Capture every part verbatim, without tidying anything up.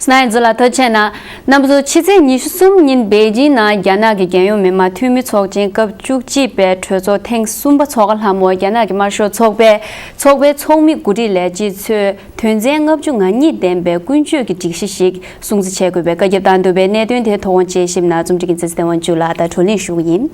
སྣང་ཡིན་ཚུལ་ལ་ཐུགས་རྗེ་ཆེ་གནང་། རྣམ་པ་ཚོ། ཕྱི་ཚེས་ཉི་ཤུ་གསུམ་ཉིན་པེ་ཅིང་ནང་རྒྱ་ནག་གི་རྒྱལ་ཡོངས་མི་དམངས་འཐུས་མི་ཚོགས་ཆེན་སྐབས་བཅུ་གཅིག་པའི་གྲོས་ཚོགས་ཐེངས་གསུམ་པ་འཚོགས་ག་སླ་མོ། རྒྱ་ནག་གི་དམར་ཤོག་ཚོགས་པའི་ཚོགས་པའི་ཚོགས་མི་འགོ་ཁྲིད་ལས་བྱེད་ཚོས་དོན་ཚན་ལྔ་བཅུ་ང་གཉིས་ལྡན་པའི་ཀུན་སྤྱོད་ཀྱི་སྒྲིག་གཞི་ཞིག་སྲུང་བརྩི་བྱེད་དགོས་པའི་བཀའ་ཁྱབ་བཏང་འདུག་པའི་གནད་དོན་དེ་ཐོག་དབང་དཔྱད་ཞིབ་ནང་རྩོམ་སྒྲིག་གི་མཛད་སྲིད་དེ་དབང་ཕྱུག་ལགས་དང་བགྲོ་གླེང་ཞུ་གི་ཡིན།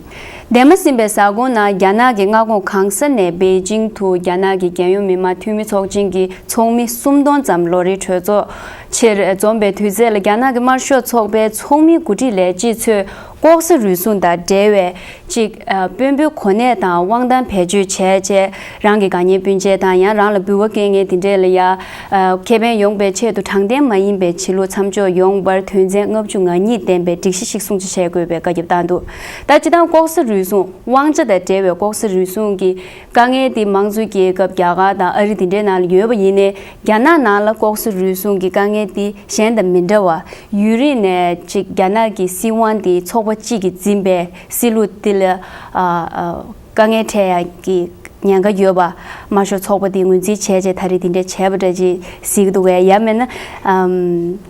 འདས་མ་ཟིན་པའི་གཟའ་འཁོར་ནང་རྒྱ་ནག་གི་མངའ་ཁོངས་གང་ས་ནས་པེ་ཅིང་དུ་རྒྱ་ནག་གི་རྒྱལ་ཡོངས་མི་དམངས་འཐུས་མི་ཚོགས་ཆེན་གྱི་ཚོགས་མི་སུམ་སྟོང་ཙམ་ལོ་རེའི་གྲོས་ཚོགས་ཆེད་འཛོམས་པའི་དུས་ཚོད་ལ། རྒྱ་ནག་གི་དམར་ཤོག་ཚོགས་པའི་ཚོགས་མི་འགོ་ཁྲིད་ལས་བྱེད་ཚོས་ལྐོག་ཟ་རུལ་སུངས་དང་འབྲེལ་བའི་གཅིག་ཨ། དཔོན་པོའི་གོ་གནས་དང་དབང་ཐང་བེད་སྤྱོད་བྱས་བྱས། རང་གི་དགའ་ཉེ་སྤུན་མཆེད་དང་ཡང་རང་ལ་འབུལ་བ་སྐྱེལ་མཁན་དེ་འདྲས་ལ་ཡ། ཨ། ཁེ་ཕན་ཡོང་བའི་ཆེད་དུ་དྲང་བདེན་མ་ཡིན་པའི་བྱེད་ལུགས་མཚམས་འཇོག་ཡོང་བར་དོན་ཚན་ལྔ་བཅུ་ང་གཉིས་ལྡན་པའི་སྒྲིག་གཞི་ཞིག་སྲུང་བརྩི་བྱེད་དགོས་པའི་བཀའ་ཁྱབ་བཏང་འདུག་ད་སྤྱིར་བཏང་ལྐོག་ཟ་རུལ་སུངས། དབང་ཆ་དང་འབྲེལ་བའི་ལྐོག་ཟ་རུལ་སུངས་ཀྱི་དཀའ་ངལ་དེ་དམངས་གཙོའི་རྒྱལ་ཁབ་རྒྱ་གར་དང་ཨ་རི་དེ་འདྲའི་ནང་ལ་ཡོད་པ་ཡིན་ནའི། རྒྱ་ནག་ནང་ལ་ལྐོག་ཟ་རུལ་སུངས་ཀྱི་དཀའ་ངལ་དེ་གཞན་དང་མི་འདྲ་བར། ཡུན་རིང་ནས་ཅིག་རྒྱ་ནག་གི་སྲིད་དབང་དེ་ཚོགས་པ་གཅིག་གིས་འཛིན་པའི་སྲིད་ལུགས་དེ་ལ། ཨ། ཨ། དཀའ་ངལ་འཕྲད་ཡག་གི་ཉེན་ཁ་ཡོད་པ། དམར་ཤོག་ཚོགས་པ་དེས་ངོས་འཛིན་བྱས་བྱས་ད་རེས་དེ་འདྲ་བྱས་པ་འདྲ་ཅིག་གཟིགས་འདུག་གས། ཡང་མིན་ན། ཨམ།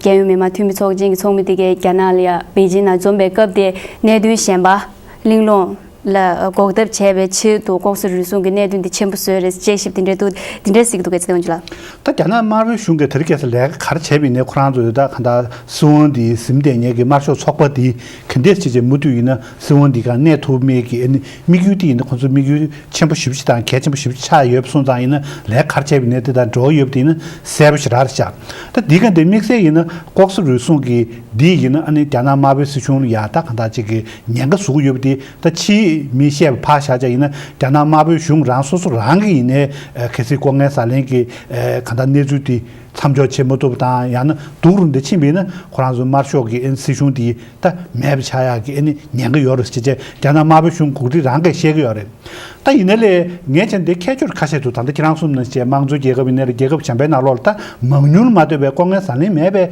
རྒྱལ་ཡོངས་མི་དམངས་འཐུས་མི་ཚོགས་ཆེན་གྱི་ཚོགས་མི་དེ་གས་རྒྱ་ནག་ལ་ཡ་པེ་ཅིང་ནང་འཛོམས་པའི་སྐབས་དེ་གནད་དོན་གཞན་པ་གླེང་སློང་ལ་འགོག་ཐབས་བྱས་པའི་ཆེད་དུ་ལྐོག་ཟ་རུལ་སུངས་ཀྱི་གནད་དོན་དེ་ཆེན་པོ་བཟོས་རེད། དཔྱད་ཞིབ་དེ་འདྲ་འདུག་དེ་འདྲ་གཟིགས་འདུག་གས། ཚེ་དབང་ཆུ་ལགས། ད་རྒྱ་ནག་དམར་པོའི་གཞུང་གིས་དེ་རིང་ཁ་སང་ལས་ཀ་ག་རེ་བྱས་པ་ཡིན་ནའི། ཁོ་རང་ཚོས་ད་གང་ལྟར་སྲིད་དབང་འདི་ཟིན་བསྡད་མཁན་གྱི་དམར་ཤོག་ཚོགས་པ་འདི་ག་འདྲས་བྱས་བྱས་མུ་མཐུད་ཡིན་ན་སྲིད་དབང་འདི་སྒང་གནས་ཐུབ་མིན་གྱི་ཨ་ནི་དམིགས་ཡུལ་དེ་ཡིན་ན། ཁོ་ཚོའི་དམིགས་ཡུལ་ཆེན་པོ་ཞེ་པོ་ཅིག་དང་གལ་ཆེན་པོ་ཞེ་པོ་ཅིག་ཆགས་ཡོད་པ་སོང་ཙང་ཡིན་ན། ལས་ཀ་ག་རེ་བྱས་པ་ཡིན་ནའི་དེ་དང་འབྲེལ་བ་ཡོད་པ་དེ་ཡིན་ན་གསལ་པོ་ཞེ་དྲག་རེད་ཤག་ད་འདི་ག་འདི་དམིགས་བསལ་ཡིན་ན་ལྐོག་ཟ་རུལ་སུངས་ཀྱི་འདི་ཡིན་ན་ཨ་ནི་རྒྱ་ནག་དམར་པོའི་སྲིད་གཞུང་ལ་ཡ་ད་གང་ལྟར་ཅིག་གི་ཉེན་ཁ་བཟོ་གི་ཡོད་པ་དེ། ད་ཕྱིའི་མིས་བཤད་པ་ཕར་བཞག་བྱས་ཡིན་ན། རྒྱ་ནག་དམར་པོའི་གཞུང་རང་སོ་སོ་རང་གིས་ཡིན་ནའི་ཨ། གལ་སྲིད་ལྐོག་རྔན་ཟ་ལེན་གྱི་ཨ། གང་ལྟར་གནས་ཚུལ་དེ་མཚམས་འཇོག་བྱེད་མ་ཐུབ་པ་དང་། ཡང་ན་སྡུག་རུ་འདི་ཕྱིན་པ་ཡིན་ན། ཁོ་རང་ཚོའི་དམར་ཤོག་གི་ཨ་ནི་སྲིད་གཞུང་དེ་ད་མེད་པ་ཆགས་ཡག་གི་ཨ་ནི་ཉེན་ཁ་ཡོད་རེད་ཟེར་བྱས་རྒྱ་ནག་དམར་པོའི་གཞུང་འགོ་ཁྲིད་རང་གིས་བཤད་ཀྱི་ཡོད་རེད། ད་ཡིན་ནའི་ལས་ངས་བྱས་ན་འདི་ཁྱད་ཆོས་ཁ་ཤས་འདུག་ད་ལྟ་ཁྱེད་རང་གསུངས་ནང་བཞིན་དམངས་གཙོའི་རྒྱལ་ཁབ་ཡིན་ནའི་རེད། རྒྱལ་ཁབ་གཞན་པའི་ནང་ལོགས་ལ་ད་མང་ཉུང་ལ་མ་ལྟོས་པའི་ལྐོག་རྔན་ཟ་ལེན་མེད་པའི་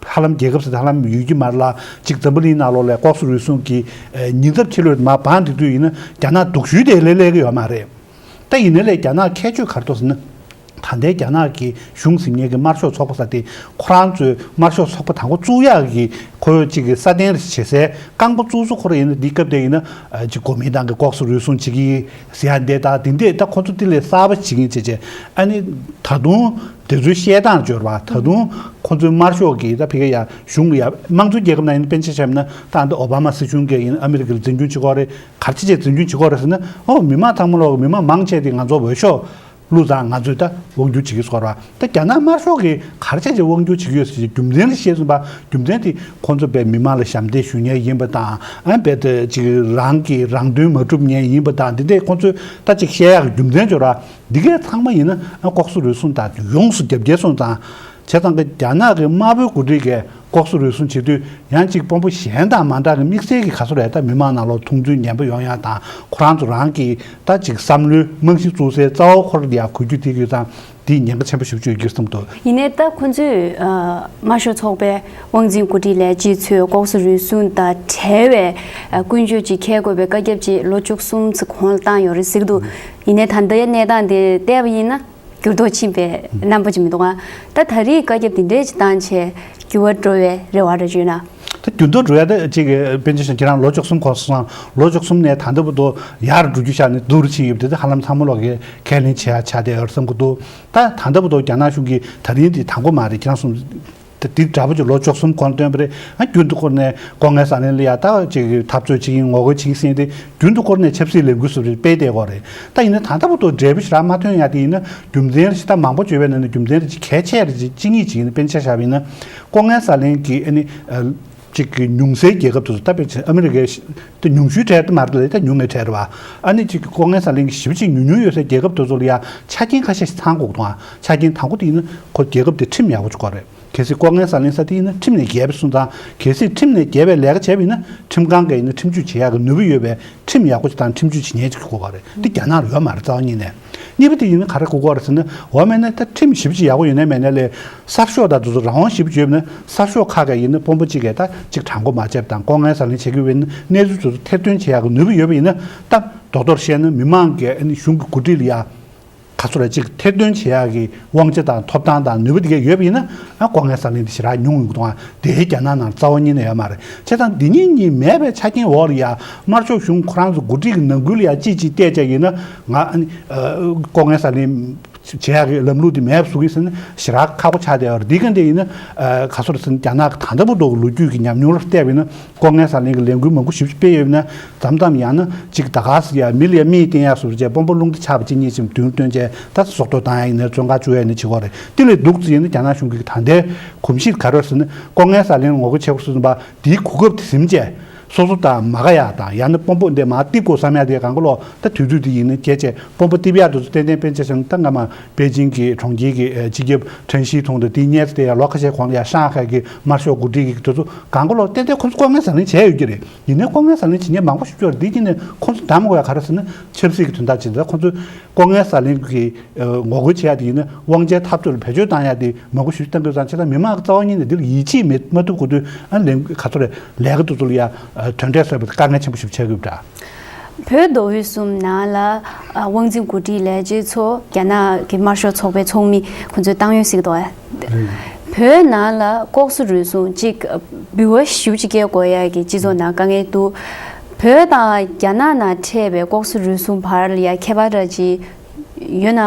ཧ་ལམ་རྒྱལ་ཁབ་ཟེར་ད་ཧ་ལམ་ཡོད་ཀྱི་མ་རེད་ལ། གཅིག་འཛམ་བུ་གླིང་ནང་ལོགས་ལ་ལྐོག་ཟ་རུལ་སུངས་ཀྱི་ཨ། ཉེན་ཚབས་ཆེ་ལོས་མར་སྦངས་བསྡད་དུས་ཡིན་ན། རྒྱ་ནག་སྡུག་ཤོས་དེ་ལས་སླེབས་ཀྱི་ཡོད་མ་རེད། ད་ཡིན་ནའི་ལས་རྒྱ་ནག་ཁྱད་ཆོས་ག་རེ་འདུག་ཟེར་ན། ད་ལྟའི་རྒྱ་ནག་གི་གཞུང་ཟིན་མཁན་གྱི་དམར་ཤོག་ཚོགས་པ་ཟེར་དེ་ཁོ་རང་ཚོའི་དམར་ཤོག་ཚོགས་པ་དང་པོ་བཙུགས་ཡག་གི་ཁོ་གཅིག་གི་སྲ་བརྟན་རེ་བྱེད་སའི་རྐང་པ་བཙུགས་ས་ཁོ་རང་ཡིན་ན། འདི་སྐབས་དེ་ཡིན་ན་ཨ། གཅིག་གོ་མིན་ཏང་གི་ལྐོག་ཟ་རུལ་སུངས་བྱེད་ཀྱི་ཟེར་ཡ་འདི་དང་འདི་འདྲས། ད་ཁོ་ཚོ་དེ་ལས་གསར་པ་བྱེད་ཀྱི་བྱེད་བྱས། ཨ་ནི་ད་དུང་དེ་ཚོའི་བཤད་སྟངས་སྦྱོར་བ། ད་དུང་ཁོ་ཚོའི་དམར་ཤོག་གི་ད་ཕ་གི་ཡ་གཞུང་གི་ཡ་དམངས་གཙོའི་རྒྱལ་ཁབ་ནང་ཡིན་ན་དཔེར་ན་ཆ་བཞག་ན། ད་ཨ་འདི་ཨོ་བྷ་མ་སྲིད་གཞུང་གིས་ཡིན་ན་ཨ་མི་རི་ཀ་ལ་འཛིན་སྐྱོང་བྱེད་ཀྱི་ཡོད་རེད། ག་རེ་བྱས་བྱས་འཛིན་སྐྱོང་བྱེད་ཀྱི་ཡོད་རེད་ཟེར་ན། ཨོ་མི་མང་ཚང་མ་ལོག་མི་མང་མང་ཆེ་དེ་ང་ཚོ་འོས་ཤོག་བླུགས་ཙང་ང་ཚོས་ད་དབང་སྒྱུར་བྱེད་ཀྱི་ཡོད་རེད་བ། ད་རྒྱ་ནག་དམར་ཤོག་གིས་ག་རེ་བྱས་བྱས་དབང་སྒྱུར་བྱེད་ཀྱི་ཡོད་ཟེར་རྒྱུ་མཚན་ལ་བཤད་སོང་བ། རྒྱུ་མཚན་དེ་ཁོང་ཚོ་དཔེ་མི་མང་ལ་ཞབས་འདེགས་ཞུ་མཁན་ཡིན་པ་དང་། ཨ་དཔེ་དེ་ཅིག་རང་གི་རང་དོན་མ་སྒྲུབ་མཁན་ཡིན་པ་དང་། འདི་འདྲས་ཁོང་ཚོས་ད་ཅིག་བཤད་ཡག་གི་རྒྱུ་མཚན་སྦྱོར་བ། འདི་གས་ཚང་མ་ཡིན་ན་ཨ་ལྐོག་ཟ་རུལ་སུངས་དང་ཡོངས་སུ་རྒྱབ་འགལ་སོང་ཙང་། བྱས་ཙང་གི་རྒྱ་ནག་གི་དམར་པོའི་འགོ་ཁྲིད་ཀྱིས་ལྐོག་ཟ་རུལ་སུངས་བྱེད་དུས་ཡང་ཅིག་དཔོན་པོ་གཞན་དང་མ་འདྲ་གི་དམིགས་བསལ་གྱི་ག་ཚོད་རེད། ད་མི་མང་ནང་ལོགས་མཐོང་ཚུལ་ངན་པ་ཡོང་ཡག་དང་། ཁོ་རང་ཚོ་རང་གི་ད་ཅིག་བསམ་བློའི་རྨང་གཞི་བཙུགས་སའི་རྩ་བ་ཁོ་རང་དེ་ཡར་འགུལ་རྒྱུ་དེ་ཡོད་ཙང་། དེ་ཉེན་ཁ་ཆེན་པོ་ཞེ་པོ་ཅིག་ཡོད་ཀྱི་བསམ་འདུག་ཡིན་ནའི་ད་ཁོ་ཚོས་ཨ་དམར་ཤོག་ཚོགས་པའི་དབང་འཛིན་འགོ་ཁྲིད་ལས་བྱེད་ཚོས་ལྐོག་ཟ་རུལ་སུངས་དང་བྲལ་བའི་ཨ་ཀུན་སྤྱོད་ཅིག་འཁྱེར་དགོས་པའི་བཀའ་ཁྱབ་ཅིག་ལོ་བཅུ་གསུམ་ཙམ་གོང་ལ་བཏང་ཡོད་རེད་ཟེར་གྱི་འདུག་ཡིན་ནའི་ད་ལྟའི་གནས་སྟངས་དེ་བལྟས་པ་ཡིན་ན། འགྱུར་ལྡོག་ཕྱིན་པའི་རྣམ་པ་ཅིག་མི་འདུག་ག་ད་ད་རེས་བཀའ་ཁྱབ་དེ་འདྲས་ཅིག་བཏང་བྱས་འགྱུར་བ་འགྲོ་བའི་རེ་བ་འདྲ་བྱུང་ན། ད་འགྱུར་ལྡོག་འགྲོ་ཡ་ད་ཅིག་དཔེར་ན་ཆ་བཞག་ཁྱེད་རང་ལོ་བཅུ་གསུམ་གོང་སོང་། ལོ་བཅུ་གསུམ་ནས་ད་ལྟ་བར་དུ་ཡར་འགྲོ་རྒྱུ་བཞག་ནས་སྡུག་རུ་ཕྱིན་ཡོད་པ་དེ་ད་ཧ་ལམ་ཚང་མ་ལོག་གིས་ཁས་ལེན་བྱེད་ཡ་ཆགས་བསྡད་ཡོད་བསམ་གྱི་འདུག་ད་ད་ལྟ་བར་དུ་རྒྱ་ནག་གཞུང་གིས་ད་རིང་འདི་དང་པོ་མ་རེད། ཁྱེད་རང་གསུངས། ད་འདི་འདྲ་པོ་ཅིག་ལོ་བཅུ་གསུམ་གོང་ལ་བཏོན་པ་རེད། ཨ་རྒྱུན་དུ་སྐོར་ནས་ལྐོག་རྔན་ཟ་ལེན་ལ་ཡ་ད་ཅིག་འཐབ་རྩོད་བྱེད་ཀྱིན། ངོ་རྒོལ་བྱེད་ཀྱིན་ཟེར་ཏེ་རྒྱུན་དུ་སྐོར་ནས་ཆབ་སྲིད་ལས་འགུལ་བཟོ་འདྲ་སྤེལ་བསྡད་ཡོད་རེད། ད་ཡིན་ན་ད་ལྟ་བར་དུ་འབྲས་བུ་ཞེ་དྲག་མ་ཐོན་ཡ་དེ་ཡིན་ན། རྒྱུ་མཚན་རེ་ཞིག་ད་མང་པོ་བརྗོད་པའི་ནང་ནས་རྒྱུ་མཚན་རེ་ཅིག་གལ་ཆེ་རེ་ཅིག་གཅིག་གཉིས་ཅིག་ཡིན་ན། དཔེར་ན་ཆ་བཞག་པ་ཡིན་ན། ལྐོག་རྔན་ཟ་ལེན་གྱི་ཨ་ནི་ཨ་ཅིག་གི་ཉུང་སའི་རྒྱལ་ཁབ་དེ་ཚོ། ད་དཔེར་ན་ཨ་མི་རི་ཀའི་ད་ཉུང་ཤོས་གྲས་དེ་མ་རེད་ལ། ད་ཉུང་བའི་གྲས་རེད་བ། ཨ་ནི་ཅིག་གི་ལྐོག་རྔན་ཟ་ལེན་གྱི་ཞེ་པོ་ཅིག་ཉུང་ཉུང་ཡོད་སའི་རྒྱལ་ཁབ་དེ་ཚོ་ལ་ཡ་ཆ་རྐྱེན་ཁ་ཤས་ཤིག་ཚང་དགོས་འདུག་ཨ། ཆ་རྐྱེན་དང་པོ་དེ་ཡིན་ན་ཁོ་རྒྱལ་ཁབ་དེ་ཁྲིམས་ཡག་པོ་ཅིག་དགོས་རེད། གལ་སྲིད་ལྐོག་རྔན་ཟ་ལེན་ཟ་དེ་ཡིན་ན་ཁྲིམས་ནས་འགལ་བ་སོང་ཙང་། གལ་སྲིད་ཁྲིམས་ནས་འགལ་བའི་ལས་ཀ་བྱས་པ་ཡིན་ན། ཁྲིམས་ཁང་གིས་ཡིན་ན་ཁྲིམས་གཅོད་བྱེད་ཡག་གི་ནུས་པ་ཡོད་པའི་ཁྲིམས་ཡག་པོ་ཞིག་དང་ཁྲིམས་གཅོད་བྱེད་མཁན་ཅིག་དགོས་པ་རེད། འདི་རྒྱ་ནག་ལ་ཡོད་མ་རེད། རྩ་བ་ཉིད་ནས། གཉིས་པ་དེ་ཡིན་ན་ག་རེ་དགོས་ཀྱི་རེད་ཟེར་ན། འོ་མེད་ན་ད་ཁྲིམས་ཞེ་པོ་ཅིག་ཡག་པོ་ཡོད་ནའི་མེད་ནའི་ལས། གསར་ཤོག་དང་དེ་ཚོ་རང་དབང་ཞེ་པོ་ཅིག་ཡོད་ན། གསར་ཤོག་ཁག་གིས་ཡིན་ན་དཔོན་པོ་གཅིག་གིས་ད་ཅིག་དྲང་པོ་མ་བྱས་པ་དང་། ལྐོག་རྔན་ཟ་ལེན་བྱེད་ཀྱི་ཡོད་ན་གནས་ཚུལ་དེ་ཚོ་ཐེར་འདོན་བྱེད་ཡག་གི་ནུས་པ་ཡོད་པ་ཡིན་ན། ད་རྡོག་རྡོག་བཤད་ན་མི་མང་གིས་ཨ་ནི་གཞུང་གི་འགོ་ཁྲིད་ལ་ཡ། ག་ཚོད་རེད་ཅིག་ཐེར་འདོན་བྱེད་ཡག་གི་དབང་ཆ་དང་ཐོབ་ཐང་དང་ནུས་པ་དེ་གས་ཡོད་པ་ཡིན་ན། ཨ་ལྐོག་རྔན་ཟ་ལེན་དེ་ཞེ་དྲག་ཉུང་ཡོང་གི་འདུག་ཨ། དེ་རྒྱ་ནག་ནང་རྩ་བ་ཉིད་ནས་ཡོད་མ་རེད། བྱས་ཙང་འདི་གཉིས་གཉིས་མེད་པའི་ཆ་རྐྱེན་འོག་ལ་ཡ་དམར་ཤོག་གཞུང་ཁོ་རང་ཚོ་འགོ་ཁྲིད་ཀྱི་ནང་ཁུལ་ལ་ཡ་ཅིག་ཅིག་བལྟས་བྱས་ཡིན་ན། ང་ཨ་ནི་ཨ་ལྐོག་རྔན་ཟ་ལེན་བྱེད་ཡག་གི་ལམ་ལུགས་དེ་མེད་པ་བཟོ་གི་ཟེར་ན་ཞེ་དྲག་ཁག་པོ་ཆགས་བསྡད་ཡོད་རེད། འདི་ག་འདྲ་ཡིན་ན། ཨ་ག་ཚོད་རེད་ཟེར་ན་རྒྱ་ནག་གི་ད་ལྟ་བར་དུ་ལོ་རྒྱུས་ཀྱི་ཉམས་མྱོང་ལ་བལྟས་པ་ཡིན་ན། ལྐོག་རྔན་ཟ་ལེན་གྱི་ལས་འགུལ་མང་པོ་ཞེ་པོ་ཅིག་སྤེལ་ཡོད་ན། མཚམས་མཚམས་ཡང་ན་ཅིག་ད་ག་ཟེར་ཡ་མི་ལ་ཡ་མིག་བསྟན་ཡ་བཟོ་འདྲ་བྱས་དཔོན་པོ་རླུང་རྟ་ཆག་པ་ཅིག་གཉིས་ཅིག་མདུན་བཏོན་བྱས་ད་སྲོག་ཐོག་བཏང་ཡ་ཡིན་ན་བཙོན་ཁང་བཅུག་ཡ་ཡིན་ན་བྱེད་ཀྱི་ཡོད་རེད། དེ་ལས་སྡུག་ཙམ་ཡིན་ན་རྒྱ་ནག་གཞུང་གིས་ད་ལྟའི་གོམས་གཤིས་ག་རེ་ཟེར་ན་ལྐོག་རྔན་ཟ་ལེན་ལ་ངོ་རྒོལ་བྱེད་དགོས་ཟེར་བ་དེའི་གོ་སྐབས་དེ་ཟིན་བྱས། སོ་སོ་དང་མ་དགའ་ཡ་དང་ཡང་ན་དཔོན་པོ་འདི་མར་རྡིབ་དགོས་བསམ་ཡ་དེ་གང་ག་ལོག་ད་དུས་ཚོད་དེ་ཡིན་ན་བྱས་བྱས་དཔོན་པོ་རྡིབ་ཡ་དེ་ཚོ་ཏན་ཏན་དཔེར་ན་ཆ་བཞག་ན་ད་སྔ་མ་པེ་ཅིང་གི་གྲོང་ཁྱེར་གྱི་ཨ་སྤྱི་ཁྱབ་ཁྲེན་ཤིས་ཐུང་དང་དེའི་སྔོན་ལ་དེ་ཡང་ལོ་ཁ་ཤས་གོང་ལ་ཡང་ཧྲང་ཧའེ་གི་དམར་ཤོག་འགོ་ཁྲིད་ཀྱིས་དེ་ཚོ་གང་ག་ལོག་ཏན་ཏན་ཁོ་ཚོ་ལྐོག་རྔན་ཟ་ལེན་བྱས་ཡོད་ཀྱི་རེད། ཡིན་ནའི་ལྐོག་རྔན་ཟ་ལེན་བྱེད་མཁན་མང་པོ་ཞིག་ཡོད་རེད། དེའི་རྐྱེན་ནས་ཁོ་ཚོ་གདམ་དགོས་ཡ་ག་རེ་ཟེར་ན་ཆབ་སྲིད་ཀྱི་དོན་དག་བྱེད་འདུག་ཁོ་ཚོས་ལྐོག་རྔན་ཟ་ལེན་གྱི་ཨ་ངོ་རྒོལ་བྱེད་ཡ་དེ་ཡིན་ན་དབང་ཆའི་འཐབ་རྩོད་ལ་བེད་སྤྱོད་བཏང་ཡ་དེ་མང་པོ་ཞིག་བཏང་དགོས་ཙང་། བྱས་ཙང་མི་མང་གི་རྩ་བ་ཉིད་ནས་འདི་ལ་ཡིད་ཆེས་མེད་མ་ཐུབ་གོ་དུས་ཨ་ལས་ག་ཚོད་རེད་ལས་ཀ་དེ་ཚོ་ལ་ཡ་ཨ་དོན་འབྲས་གསར་པའི་དཀའ་ངལ་ཆེན་པོ་ཞིག་འཕྲད་ཀྱི་ཡོད་པ་འདྲ། བོད་མདོ་དབུས་གསུམ་ནང་ལ་ཨ་དབང་འཛིན་འགོ་ཁྲིད་ལས་བྱེད་ཚོ་རྒྱ་ནག་གི་དམར་ཤོག་ཚོགས་པའི་ཚོགས་མི་ཁོ་ཚོས་བཏང་ཡོད་ཟེར་གྱི་འདུག་ཨ། བོད་ནང་ལ་ལྐོག་ཟ་རུལ་སུངས་གཅིག་འབུལ་བ་ཞེ་པོ་ཅིག་སྐྱེལ་དགོས་ཡ་གི་སྤྱི་ཚོགས་ནང་དཀའ་ངལ་འདུག་བོད་དང་རྒྱ་ནག་ནང་འཕྲད་པའི་ལྐོག་ཟ་རུལ་སུངས་བར་ལ་ཡ་ཁྱད་པར་འདྲ་ཅིག་ཡོད་ན།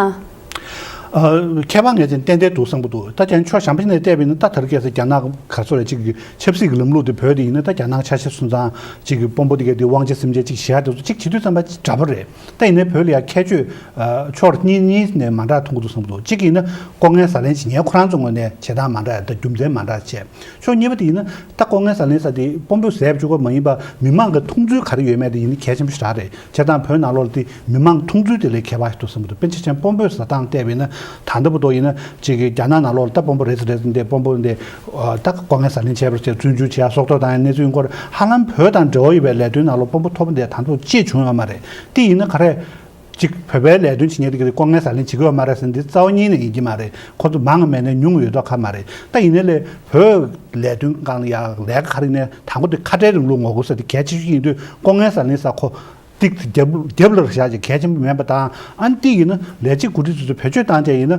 ཨ་ཁྱད་པར་ངེས་ཅན་ཏན་ཏན་འདུག་བསམ་གྱི་འདུག་ད་ཀྱང་ཕྱོགས་གཞན་པ་ཞིག་ནས་བལྟས་པ་ཡིན་ན་ད་དེ་རིང་ཁ་སང་རྒྱ་ནག་ག་ཚོད་རེད་ཅིག་གི་ཆབ་སྲིད་ཀྱི་ལམ་ལུགས་དེ་བོད་དེ་ཡིན་ན་ད་རྒྱ་ནག་ཆ་ཤས་སོང་ཙང་ཅིག་གི་དཔོན་པོ་དེ་གས་དེ་དབང་ཆ་ཟིན་བྱས་ཅིག་བཞག་དེ་ཚོ་ཅིག་བྱེད་དུས་ཙམ་པ་འདྲ་པོ་རེད། ད་ཡིན་ནའི་བོད་ལ་ཡང་ཁྱད་ཆོས་ཨ་ཕྱོགས་གཉིས་གཉིས་ནས་མ་འདྲ་མཐོང་གི་འདུག་བསམ་གྱི་འདུག་གཅིག་ཡིན་ན་ལྐོག་རྔན་ཟ་ལེན་བྱེད་མཁན་ཁོ་རང་ཚོ་ངོས་ནས་བྱེད་སྟངས་མ་འདྲ་ཡ་ད་རྒྱུ་མཚན་མ་འདྲ་བྱས། ཕྱོགས་གཉིས་པ་དེ་ཡིན་ན་ད་ལྐོག་རྔན་ཟ་ལེན་ས་དེ་དཔོན་པོས་ཟས་བཅུག་པ་མ་ཡིན་པ་མི་མང་གི་མཐོང་ཚུལ་ག་རེ་ཡོད་མེད་དེ་ཡིན་ན་གལ་ཆེན་པོ་ཞེ་དྲག་རེད། བྱས་ཙང་བོད་ནང་ལོགས་ལ་དེ་མི་མང་མཐོང་ཚུལ་དེ་ལས་ཁྱད་པར་ཞིག་འདུག་བསམ་གྱི་འདུག་དཔེར་ན་ཆ་བཞག་དཔོན་པོས་ཟ་སྟངས་བལྟས་པ་ཡིན་ན་ད་ལྟ་བར་དུ་ཡིན་ན་ཅིག་གི་རྒྱ་ནག་ནང་ལོགས་ལ་ད་དཔོན་པོ་རེད་ཟེར་རེད་ཟེར་འདི་དཔོན་པོ་འདི་ད་ལྐོག་རྔན་ཟ་ལེན་བྱས་པར་བྱས་བཙོན་འཇུག་བྱས་སྲོག་ཐོག་བཏང་ཡ་གནས་ཚུལ་ཡིན་སྐོར་ཧ་ལམ་བོད་དང་འབྲེལ་བ་ཡོད་པའི་ལས་དོན་ནང་ལོགས་དཔོན་པོ་མཐོ་པོ་འདི་ད་ལྟ་བར་ཅིག་བྱུང་ཡོད་མ་རེད། དེ་ཡིན་ན་ག་རེ། གཅིག་བོད་པའི་ལས་དོན་བྱེད་མཁན་དེ་ག་དེ་ལྐོག་རྔན་ཟ་ལེན་བྱེད་ཀྱི་ཡོད་མ་རེད་ཟེར་ན་འདི་རྩ་བ་ཉིད་ནས་ཡིན་གྱི་མ་རེད། ཁོ་ཚོ་མང་ངམ་མེད་ན་ཉུང་ངམ་ཡོད་མདོག་ཁ་མ་རེད། ད་ཡིན་ནའི་ལས་བོད་ལས་དོན་སྒང་ལ་ཡ་ལས་ཀ་ག་རེ་ཡིན་ནའི་དང་པོ་དེ་ཁ་བྲལ་རིང་ལུགས་ངོ་རྒོལ་ཟེར་དེ་གལ་ཆེ་ཤོས་ཡིན་དུས་ལྐོག་རྔན་ཟ་ལེན་ཟེར་ཁོ་ཏིག་ཙམ་རྒྱབ་རྒྱབ་ལ་བཞག་ཅིག་གལ་ཆེན་པོ་མེད་པ་དང་། ཨ་ནི་དེ་ཡིན་ན་ལས་བྱེད་འགོ་ཁྲིད་ཚོ་ཚོས་བེད་སྤྱོད་བཏང་བྱས་ཡིན་ན།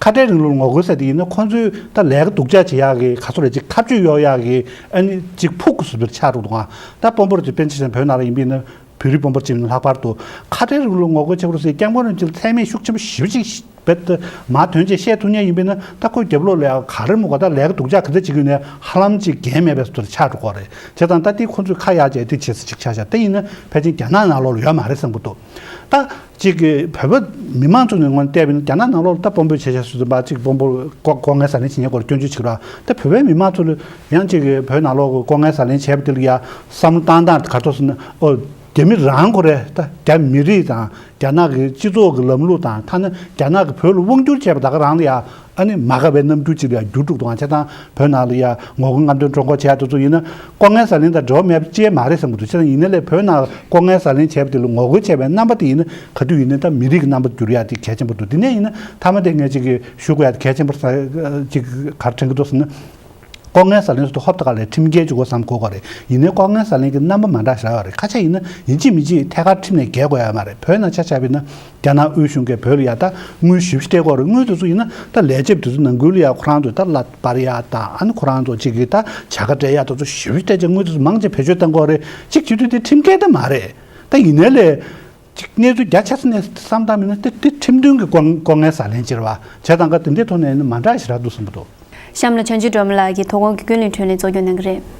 ཁ་བྲལ་རིང་ལུགས་ངོ་རྒོལ་ཟེར་དེ་ཡིན་ན་ཁོང་ཚོས་ད་ལས་ཀ་སྡུག་ཅག་བྱེད་ཡག་གི་ག་ཚོད་རེད་ཅིག་ཐབས་ཇུས་གཡོག་ཡག་གི་ཨ་ནི་ཅིག་ཕུག་གི་བཟོ་འདྲ་ཆགས་འགྲོ་འདུག་ཨ། ད་དཔོན་པོ་རེད་ཅེས་པེན་ཆི་ཆན་བོད་ནང་ལ་ཡིན་པ་ཡིན་ན་བོད་རིགས་དཔོན་པོ་ཅིག་ཡིན་ན་ལྷག་པར་དུ་ཁ་བྲལ་རིང་ལུགས་ངོ་རྒོལ་བྱེད་པ་རེད་ཟེར་སྐྱབས་མགོན་རིན་པོ་ཆེ་ལ་མཚན་སྨད་ཤུགས་ཆེན་པོ་ཞེ་པོ་ཅིག་རྦད་དེ་མར་ཐོན་བྱས་བཤད་ཐུབ་མཁན་ཡིན་པ་ཡིན་ན་ད་ཁོས་རྒྱབ་ལོགས་ལ་ཡང་ག་རེ་མོ་ག་ད་ལས་ཀ་སྡུག་ཅག་ག་ཚོད་བྱེད་ཀྱི་ཡོད་ནའི་ཧ་ལམ་ཅིག་འགན་མེད་པའི་བཟོ་འདྲ་ཆགས་འགྲོ་གི་རེད། བྱས་ཙང་ད་དེ་ཁོང་ཚོས་ཁ་གཡར་བྱས་དེ་བྱེད་ས་ཅིག་ཆགས་ཤག་དེ་ཡིན་ན་ཕལ་ཆེར་རྒྱ་ནག་ནང་ལོགས་ལ་ཡོད་མ་རེད་བསམ་གྱི་འདུག་ད། གཅིག་གི་བོད་པ་མི་མང་ཚོ་ནས་ངོས་ནས་བལྟས་པ་ཡིན་ན་རྒྱ་ནག་ནང་ལོགས་ལ་ད་དཔོན་པོས་བྱས་བྱས་སུ་འཛིན་པ་གཅིག་དཔོན་པོ་ལྐོག་ལྐོག་རྔན་ཟ་ལེན་བྱེད་མཁན་སྐོར་སྐྱོན་བརྗོད་བྱེད་ཀྱི་རེད། ད་བོད་པའི་མི་མང་ཚོ་ལ་ཡང་གཅིག་གི་བོད་ནང་ལོགས་ཀྱི་ལྐོག་རྔན་ཟ་ལེན་བྱས་པ་དེ་ལ་ཡ་བསམ་བློ་བཏང་སྟངས་ག་ཚོད་ཟེར་ན་ཨོ་རྒྱ་མི་རང་ཁོ་རེ་ད་རྒྱ་མི་རིགས་དང་རྒྱ་ནག་གི་སྤྱི་ཚོགས་ཀྱི་ལམ་ལུགས་དང་ཐ་ན་རྒྱ་ནག་གིས་བོད་ལ་དབང་བསྒྱུར་བྱས་པ་ད་ག་རང་ལ་ཡ། ཨ་ནི་མ་དགའ་བའི་རྣམ་འགྱུར་ཅིག་ལ་འགྱུར་འགྲོ་གི་འདུག་ཨང་། བྱས་ཙང་བོད་ནང་ལ་ཡ་ངོ་རྒོལ་རྔམ་སྟོན་ཀྲུང་གོ་བྱས་དེ་ཚོ་ཡིན་ན་ལྐོག་རྔན་ཟ་ལེན་དང་འབྲེལ་བ་མེད་པ་ཅིག་མ་རེད་བསམ་གྱི་འདུག་བྱས་ཙང་ཡིན་ནའི་ལས་བོད་ནང་ལྐོག་རྔན་ཟ་ལེན་བྱས་པ་དེ་ལ་ངོ་རྒོལ་བྱས་པའི་རྣམ་པ་དེ་ཡིན་ན་ག་དུས་ཡིན་ནའི་ད་མི་རིགས་ཀྱི་རྣམ་པ་འགྱུར་ཡ་དེ་གལ་ཆེན་པོ་འདུག་དེ་ནས་ཡིན་ན་མཐའ་མ་དེ་ངས་ཅིག་གི་ཞུ་དགོས་ཡ་དེ་གལ་ཆེན་པོ་ཅིག་ག་རེ་དྲན་གྱི་འདུག་ཟེར་ན། ལྐོག་རྔན་ཟ་ལེན་ཟེར་དུས་ཧོབ་ཏེ་ག་ལས་ཁྲིམས་འགལ་གྱི་སྒོ་བསམ་དགོས་ག་རེད། ཡིན་ནའི་ལྐོག་རྔན་ཟ་ལེན་གྱི་རྣམ་པ་མ་འདྲ་ཞེ་དྲག་ཡོད་རེད། ཁ་ཆེ་ཡིན་ན་ཡིན་གཅིག་མིན་གཅིག་ཐད་ཀར་ཁྲིམས་ནས་འགལ་དགོས་ཡ་མ་རེད། བོད་ནང་ཆ་བཞག་པ་ཡིན་ན་རྒྱ་ནག་དབུས་གཞུང་གིས་བོད་ལ་ཡ་ད་དངུལ་ཞེ་པོ་སྤྲད་ཀྱི་ཡོད་རེད། དངུལ་དེ་ཚོ་ཡིན་ན་ད་ལས་བྱེད་དེ་ཚོ་ནང་ཁུལ་ལ་ཡ་ཁོ་རང་ཚོས་ད་གླ་སྤར་ཡ་དང་ཨ་ནི་ཁོ་རང་ཚོ་གཅིག་གིས་ད་བྱ་དགའ་སྤྲད་ཡ་དེ་ཚོ་ཞེ་པོ་སྤྲད་བྱས་དངུལ་དེ་ཚོ་མང་ཆེ་བེད་སྤྱོད་གཏོང་གི་ཡོད་རེད། གཅིག་བྱེད་དུས་དེ་ཁྲིམས་འགལ་ད་མ་རེད། ད་ཡིན་ནའི་ལས། གཅིག་གནས་ཚུལ་རྒྱ་ཆེ་ས་ནས་བསམ་བཏང་མིན་ན་དེ་དེ་ཁྲིམས་མཐུན་གྱི་ལྐོག་ལྐོག་རྔན་ཟ་ལེན་ཅིག་རེད་བ། བྱས་ཙང་ག་དེ་འདྲའི་ཐོག་ནས་ཡིན་ན་མ་འདྲ་ཞེ་དྲག་འདུག་བསམ་གྱི་འདུག་གཤམ་ལ་བྱང་ཆུབ་སྒྲོལ་མ་ལགས་ཀྱིས་དོ་དགོང་གི་ཀུན་གླེང་བགྲོ་གླེང་གཙོ་སྐྱོང་གནང་གི་རེད།